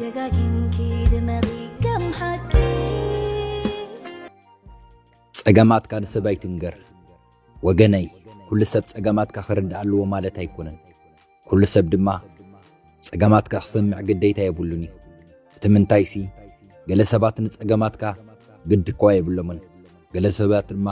ደጋጊምኪ ድመቒ ከም ሓቂ። ጸገማትካ ንሰብ ኣይትንገር። ወገነይ፣ ኩሉ ሰብ ጸገማትካ ክርዳእ ኣለዎ ማለት ኣይኮነን። ኩሉ ሰብ ድማ ጸገማትካ ክሰምዕ ግዴታ የብሉን እዩ። እቲ ምንታይሲ፣ ገለ ሰባት ንጸገማትካ ግዲ እኳ የብሎምን። ገለ ሰባት ድማ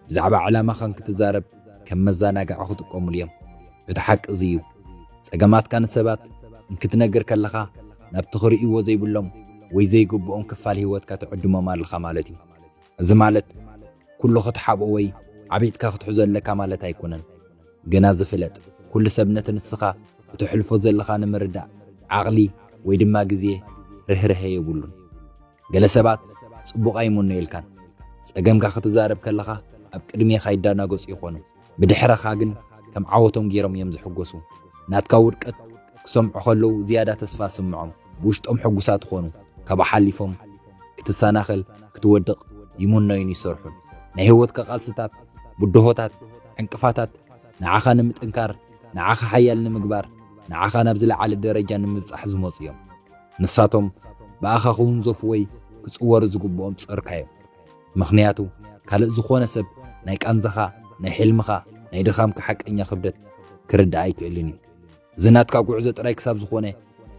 ብዛዕባ ዕላማኻ እንክትዛረብ ከም መዘናግዒ ክጥቀሙሉ እዮም። እቲ ሓቂ እዚ እዩ። ጸገማትካ ንሰባት እንክትነግር ከለኻ፣ ናብቲ ክርእይዎ ዘይብሎም ወይ ዘይግብኦም ክፋል ህይወትካ ትዕድሞም ኣለኻ ማለት እዩ። እዚ ማለት ኩሉ ክትሓብኦ ወይ ዓቢጥካ ክትሕዞ ኣለካ ማለት ኣይኮነን። ግና ዝፍለጥ፣ ኩሉ ሰብ ነቲ ንስኻ እተሕልፎ ዘለኻ ንምርዳእ ዓቕሊ ወይ ድማ ግዜ፣ ርህርሀ የብሉን። ገለ ሰባት ጽቡቕ ኣይምነዩልካን። ጸገምካ ክትዛረብ ከለኻ ኣብ ቅድሜኻ ይዳናገጹ ይኾኑ። ብድሕረኻ ግን ከም ዓወቶም ገይሮም እዮም ዝሕጎሱ። ናትካ ውድቀት ክሰምዑ ከለዉ ዝያዳ ተስፋ ስምዖም። ብውሽጦም ሕጉሳት ይኾኑ። ካብኡ ሓሊፎም ክትሰናኸል፣ ክትወድቕ ይምነዩን ይሰርሑን። ናይ ህይወትካ ቃልስታት፣ ብድሆታት፣ ዕንቅፋታት ንዓኻ ንምጥንካር፣ ንዓኻ ሓያል ንምግባር፣ ንዓኻ ናብ ዝለዓለ ደረጃ ንምብጻሕ ዝመጹ እዮም። ንሳቶም ብኣኻ ክውንዘፉ ወይ ክጽወሩ ዝግብኦም ጸርካ እዮም። ምኽንያቱ ካልእ ዝኾነ ሰብ ናይ ቃንዛኻ፣ ናይ ሕልምኻ፣ ናይ ድኻምካ ሓቀኛ ክብደት ክርዳእ ኣይክእልን እዩ። እዚ ናትካ ጉዕዞ ጥራይ ክሳብ ዝኾነ፣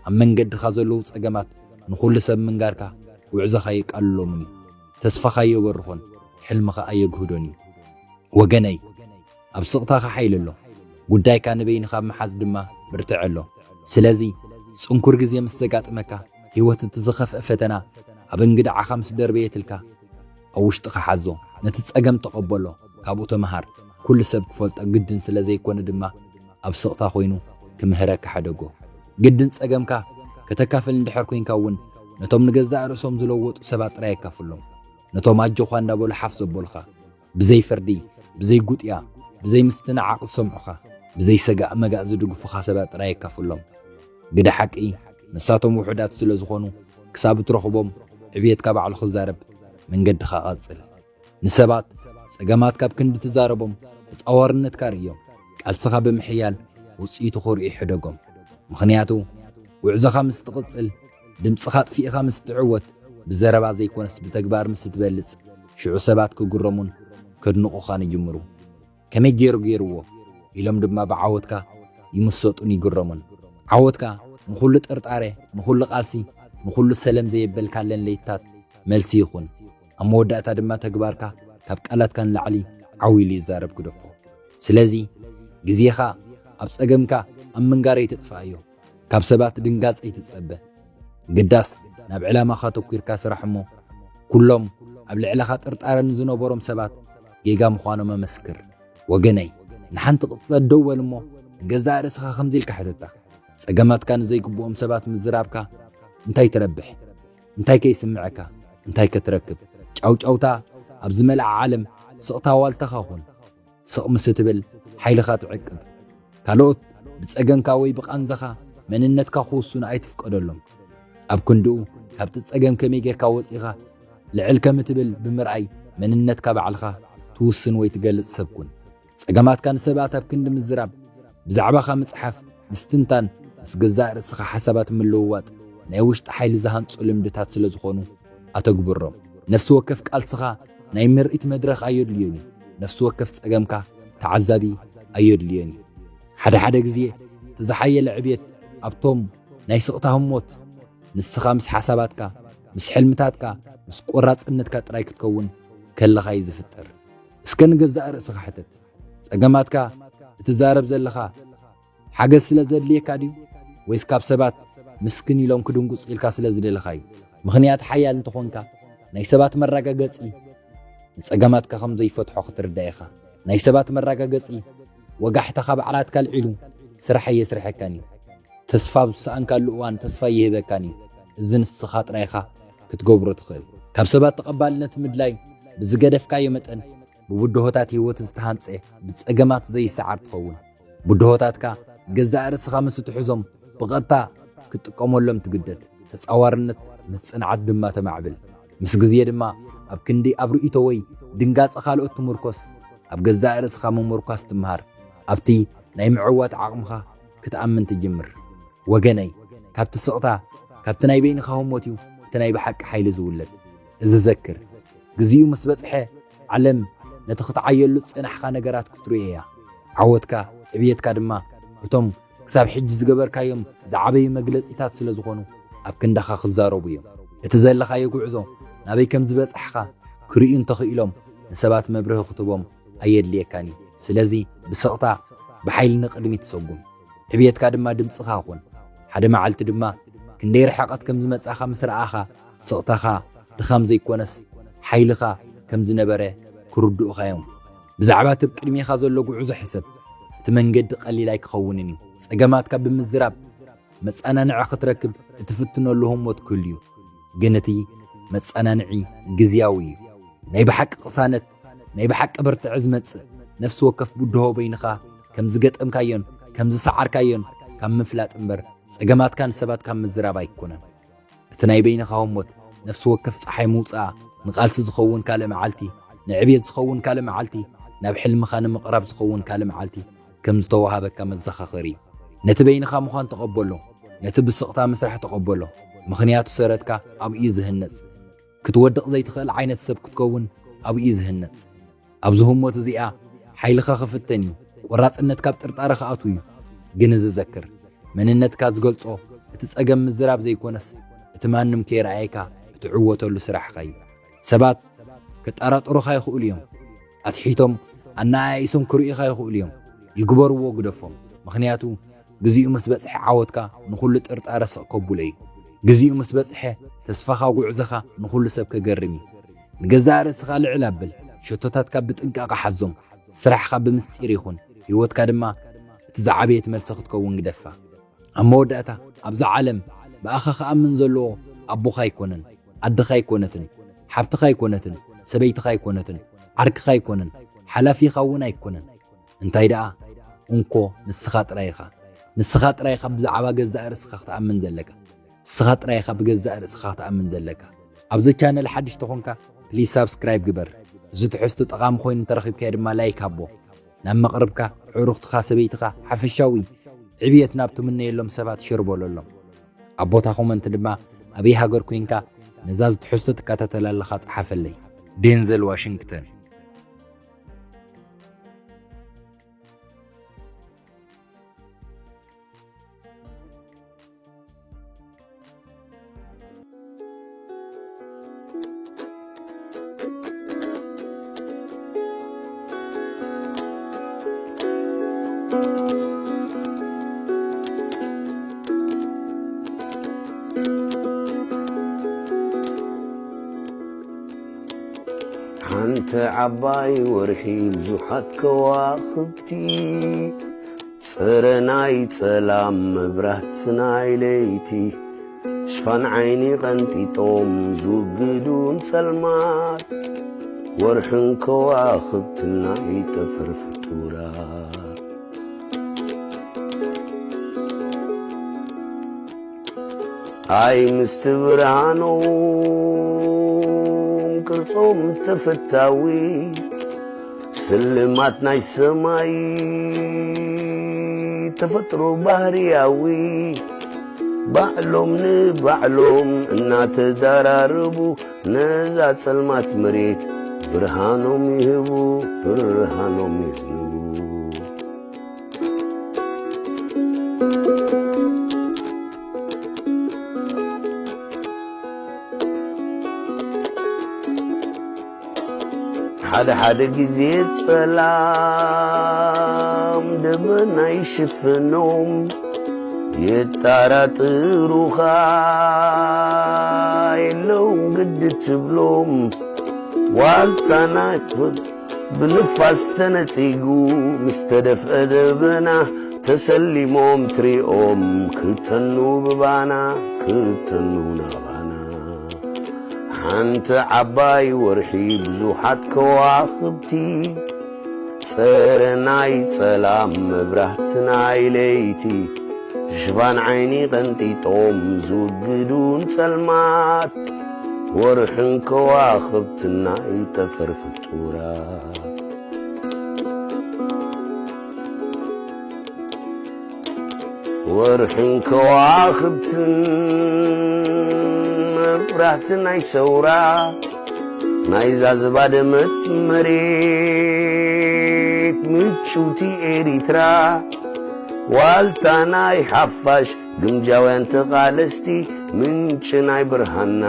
ኣብ መንገድኻ ዘለዉ ጸገማት ንኹሉ ሰብ ምንጋርካ ጉዕዞኻ የቃልሎምን እዩ። ተስፋኻ የበርኾን፣ ሕልምኻ ኣየግህዶን እዩ። ወገነይ፣ ኣብ ስቕታኻ ሓይሊ ኣሎ። ጉዳይካ ንበይንኻ ኣብ ምሓዝ ድማ ብርትዕ ኣሎ። ስለዚ፣ ጽንኩር ግዜ ምስ ዘጋጥመካ፣ ህይወት እቲ ዝኸፍአ ፈተና ኣብ እንግድዓኻ ምስ ደርበየትልካ፣ ኣብ ውሽጥኻ ሓዞ። ነቲ ጸገም ተቐበሎ፣ ካብኡ ተመሃር። ኩሉ ሰብ ክፈልጦ ግድን ስለ ዘይኮነ ድማ፣ ኣብ ስቕታ ኮይኑ ክምህረካ ሕደጎ። ግድን ጸገምካ ከተካፍል እንድሕር ኮይንካ እውን፣ ነቶም ንገዛእ ርእሶም ዝለወጡ ሰባት ጥራይ ኣካፍሎም። ነቶም ኣጆኻ እንዳበሉ ሓፍ ዘበሉኻ፣ ብዘይ ፍርዲ፣ ብዘይ ጉጥያ፣ ብዘይ ምስትንዓቕ ዝሰምዑኻ፣ ብዘይ ሰጋእ መጋእ ዝድግፉኻ ሰባት ጥራይ ኣካፍሎም። ግደ ሓቂ፣ ንሳቶም ውሑዳት ስለ ዝኾኑ፣ ክሳብ እትረኽቦም፣ ዕብየትካ ባዕሉ ክዛረብ። መንገድኻ ቀጽል። ንሰባት ጸገማትካ ኣብ ክንዲ ትዛረቦም፣ ተጻዋርነትካ ርእዮም። ቃልስኻ ብምሕያል፣ ውጽኢቱ ክርእዩ ሕደጎም። ምኽንያቱ፣ ጉዕዞኻ ምስ ትቕጽል፣ ድምጽኻ ኣጥፊእኻ ምስ ትዕወት፣ ብዘረባ ዘይኮነስ ብተግባር ምስ ትበልጽ፣ ሽዑ ሰባት ክግረሙን ከድንቑኻን ይጅምሩ። ከመይ ገይሩ ገይርዎ? ኢሎም ድማ ብዓወትካ ይምሰጡን ይግረሙን። ዓወትካ ንኹሉ ጥርጣረ፣ ንኹሉ ቃልሲ፣ ንኹሉ ሰለም ዘየበልካለን ለይትታት መልሲ ይኹን። ኣብ መወዳእታ ድማ ተግባርካ ካብ ቃላትካ ንላዕሊ ዓው ኢሉ ይዛረብ፣ ግደፎ። ስለዚ ግዜኻ ኣብ ጸገምካ ኣብ ምንጋር ኣይተጥፍኣዮ። ካብ ሰባት ድንጋጸ ኣይትጸበ። ግዳስ ናብ ዕላማኻ ተኲርካ ስራሕ እሞ፣ ኩሎም ኣብ ልዕለኻ ጥርጣረ ንዝነበሮም ሰባት ጌጋ ምዃኖም ኣመስክር። ወገነይ፣ ንሓንቲ ቅጽበት ደው በል እሞ፣ ንገዛእ ርእስኻ ከምዚ ኢልካ ሕተታ። ጸገማትካ ንዘይግብኦም ሰባት ምዝራብካ እንታይ ትረብሕ? እንታይ ከ ይስምዐካ? እንታይ ከ ትረክብ? ጫውጫውታ ኣብ ዝመልኣ ዓለም ስቕታ ዋልታኻ ኩን። ስቕ ምስ እትብል ሓይልኻ ትዕቅብ። ካልኦት ብጸገምካ ወይ ብቓንዛኻ መንነትካ ክውስኑ ኣይትፍቀደሎም። ኣብ ክንድኡ፣ ካብቲ ጸገም ከመይ ጌርካ ወጺኻ ልዕል ከም እትብል ብምርኣይ መንነትካ ባዕልኻ ትውስን ወይ ትገልጽ ሰብ ኩን። ጸገማትካ ንሰባት ኣብ ክንዲ ምዝራብ፣ ብዛዕባኻ ምጽሓፍ፣ ምስትንታን፣ ምስ ገዛእ ርእስኻ ሓሳባት ምልውዋጥ ናይ ውሽጢ ሓይሊ ዝሃንጹ ልምድታት ስለ ዝኾኑ ኣተግብሮም። ነፍሲ ወከፍ ቃልስኻ ናይ ምርኢት መድረኽ ኣየድልዮን እዩ። ነፍሲ ወከፍ ጸገምካ ተዓዛቢ ኣየድልዮን እዩ። ሓደ ሓደ ግዜ እቲ ዝሓየለ ዕብየት ኣብቶም ናይ ስቕታ ህሞት ንስኻ ምስ ሓሳባትካ፣ ምስ ሕልምታትካ፣ ምስ ቆራጽነትካ ጥራይ ክትከውን ከለኻ እዩ ዝፍጠር። እስከ ንገዛእ ርእስኻ ሕተት። ጸገማትካ እትዛረብ ዘለኻ ሓገዝ ስለ ዘድልየካ ድዩ? ወይስ ካብ ሰባት ምስክን ኢሎም ክድንጉጽ ኢልካ ስለ ዝደለኻ እዩ? ምኽንያት ሓያል እንተኾንካ፣ ናይ ሰባት መረጋገጺ ንጸገማትካ ከም ዘይፈትሖ ክትርዳእ ኢኻ። ናይ ሰባት መረጋገጺ ወጋሕታኻ ባዕላትካ ኣልዒሉ ስራሕ ኣየስርሐካን እዩ። ተስፋ ኣብ ዝሰኣንካሉ እዋን ተስፋ ኣይህበካን እዩ። እዚ ንስኻ ጥራይ ኢኻ ክትገብሮ ትኽእል። ካብ ሰባት ተቐባልነት ምድላይ ብዝገደፍካዮ መጠን፣ ብብድሆታት ህይወት ዝተሃንጸ፣ ብጸገማት ዘይሰዓር ትኸውን። ብድሆታትካ ገዛእ ርእስኻ ምስ እትሕዞም፣ ብቐጥታ ክትጥቀመሎም ትግደድ። ተጻዋርነት ምስ ጽንዓት ድማ ተማዕብል። ምስ ግዜ ድማ ኣብ ክንዲ ኣብ ርእይቶ ወይ ድንጋጸ ካልኦት ትምርኮስ፣ ኣብ ገዛእ ርእስኻ ምምርኳስ ትምሃር። ኣብቲ ናይ ምዕዋት ዓቕምኻ ክትኣምን ትጅምር። ወገነይ፣ ካብቲ ስቕታ ካብቲ ናይ በይንኻ ህሞት እዩ እቲ ናይ ብሓቂ ሓይሊ ዝውለድ። እዚ ዘክር፣ ግዜኡ ምስ በጽሐ፣ ዓለም ነቲ ክትዓየሉ ዝጸናሕኻ ነገራት ክትርእዮ እያ። ዓወትካ፣ ዕብየትካ ድማ እቶም ክሳብ ሕጂ ዝገበርካዮም ዝዓበዩ መግለጺታት ስለ ዝኾኑ፣ ኣብ ክንዳኻ ክዛረቡ እዮም። እቲ ዘለኻዮ ጉዕዞ ናበይ ከም ዝበጻሕኻ ክርእዩ እንተኽኢሎም፣ ንሰባት መብርሂ ክትህቦም ኣየድልየካን እዩ። ስለዚ ብስቕታ ብሓይሊ ንቕድሚት ትሰጉም። ዕብየትካ ድማ ድምጽኻ ኩን። ሓደ መዓልቲ ድማ ክንደይ ርሕቐት ከም ዝመጻኻ ምስ ረኣኻ፣ ስቕታኻ ድኻም ዘይኮነስ ሓይልኻ ከም ዝነበረ ክርድኡኻ እዮም። ብዛዕባ እቲ ኣብ ቅድሜኻ ዘሎ ጉዕዞ ሕሰብ። እቲ መንገዲ ቀሊል ኣይክኸውንን እዩ። ጸገማትካ ብምዝራብ መጸናንዒ ክትረክብ እትፍትነሉ ህሞት ክህሉ እዩ። ግን እቲ መጸናንዒ ግዝያዊ እዩ። ናይ ብሓቂ ቅሳነት፣ ናይ ብሓቂ ብርትዒ ዝመጽእ፣ ነፍሲ ወከፍ ብድሆ በይንኻ ከም ዝገጠምካዮን ከም ዝሰዓርካዮን ካብ ምፍላጥ እምበር፣ ጸገማትካ ንሰባት ካብ ምዝራብ ኣይኮነን። እቲ ናይ በይንኻ ህሞት፣ ነፍሲ ወከፍ ጸሓይ ምውጻኣ፣ ንቓልሲ ዝኸውን ካልእ መዓልቲ፣ ንዕብየት ዝኸውን ካልእ መዓልቲ፣ ናብ ሕልምኻ ንምቕራብ ዝኸውን ካልእ መዓልቲ ከም ዝተዋሃበካ መዘኻኸሪ እዩ። ነቲ በይንኻ ምዃን ተቐበሎ፣ ነቲ ብስቕታ ምስራሕ ተቐበሎ፣ ምኽንያቱ ሰረትካ ኣብኡ እዩ ዝህነጽ። ክትወድቕ ዘይትኽእል ዓይነት ሰብ ክትከውን ኣብኡ እዩ ዝህነጽ። ኣብዚ ህሞት እዚኣ ሓይልኻ ክፍተን እዩ፣ ቆራጽነት ካብ ጥርጣረ ክኣትው እዩ። ግን እዚ ዘክር፣ መንነትካ ዝገልጾ እቲ ጸገም ምዝራብ ዘይኮነስ፣ እቲ ማንም ከይረኣየካ እትዕወተሉ ስራሕኻ እዩ። ሰባት ከጠራጥሩኻ ይኽእሉ እዮም። ኣትሒቶም ኣነኣኢሶም ክርእዩኻ ይኽእሉ እዮም። ይግበርዎ ግደፎም። ምኽንያቱ ግዜኡ ምስ በጽሐ ዓወትካ ንኹሉ ጥርጣረ ስቕ ከብሎ እዩ። ግዜኡ ምስ በጽሐ ተስፋኻ ጉዕዞኻ ንኹሉ ሰብ ከገርም እዩ። ንገዛእ ርእስኻ ልዕል ኣብል። ሸቶታትካ ብጥንቃቐ ሓዞም። ስራሕኻ ብምስጢር ይኹን። ህይወትካ ድማ እቲ ዝዓበየት መልሲ ክትከውን ግደፋ። ኣብ መወዳእታ ኣብዛ ዓለም ብኣኻ ክኣምን ዘለዎ ኣቦኻ ኣይኮነን፣ ኣደኻ ኣይኮነትን፣ ሓብትኻ ኣይኮነትን፣ ሰበይትኻ ኣይኮነትን፣ ዓርክኻ ኣይኮነን፣ ሓላፊኻ እውን ኣይኮነን። እንታይ ደኣ እንኮ ንስኻ ጥራይ ኢኻ። ንስኻ ጥራይ ኢኻ ብዛዕባ ገዛእ ርእስኻ ክትኣምን ዘለካ። ንስኻ ጥራይ ኢኻ ብገዛእ ርእስኻ ክትኣምን ዘለካ። ኣብዚ ቻነል ሓድሽ ተኾንካ ፕሊዝ ሳብስክራይብ ግበር። እዚ ትሕዝቶ ጠቓሚ ኮይኑ እንተረኺብካዮ ድማ ላይክ ሃቦ። ናብ መቕርብካ፣ ኣዕሩኽትኻ፣ ሰበይትኻ፣ ሓፈሻዊ ዕብየት ናብ ትምነየሎም ሰባት ሸር በለሎም። ኣብ ቦታ ኮመንት ድማ ኣበይ ሃገር ኮይንካ ነዛ ትሕዝቶ ትከታተል ኣለኻ ጸሓፈለይ። ዴንዘል ዋሽንግተን። ሓንቲ ዓባይ ወርሒ ብዙሓት ከዋኽብቲ፣ ጸረ ናይ ጸላም መብራት ናይ ለይቲ፣ ሽፋን ዓይኒ ቀንጢጦም ዝውግዱ ንጸልማት፣ ወርሕን ከዋኽብትን ናይ ጠፈር ፍጡራት። ኣይ ምስቲ ብርሃኖም ቅርጾም ተፈታዊ፣ ስልማት ናይ ሰማይ ተፈጥሮ ባህርያዊ፣ ባዕሎም ንባዕሎም እናተዳራረቡ፣ ነዛ ጸልማት መሬት ብርሃኖም ይህቡ፣ ብርሃኖም የዝንቡ። ሓደ ሓደ ግዜ ጸላም ደበና ይሽፍኖም፣ የጣራጥሩኻ የለውን ግዲ ትብሎም። ዋልታና ብንፋስ ተነጺጉ ምስ ተደፍአ ደበና፣ ተሰሊሞም ትሪኦም ክተኑ ብባና፣ ክተኑ ናባና። ሓንቲ ዓባይ ወርሒ ብዙሓት ከዋኽብቲ፣ ጸረ ናይ ጸላም መብራህቲ ናይ ለይቲ፣ ሽፋን ዓይኒ ቀንጢጦም ዝውግዱ ንጸልማት፣ ወርሕን ከዋኽብትን ናይ ጠፈር ፍጡራት። ወርሕን ከዋኽብትን መብራህቲ ናይ ሰውራ ናይዛ ዝባደመት መሬት ምጭውቲ ኤሪትራ ዋልታ ናይ ሓፋሽ ግምጃውያን ተቓለስቲ ምንጭ ናይ ብርሃና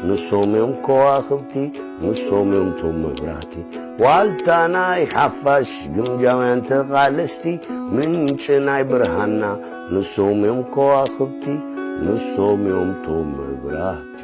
ንሶም እዮም ከዋኽብቲ ንሶም እዮም ቶም መብራህቲ ዋልታ ናይ ሓፋሽ ግምጃውያን ተቓለስቲ ምንጭ ናይ ብርሃና ንሶም እዮም ከዋኽብቲ ንሶም እዮም ቶም መብራህቲ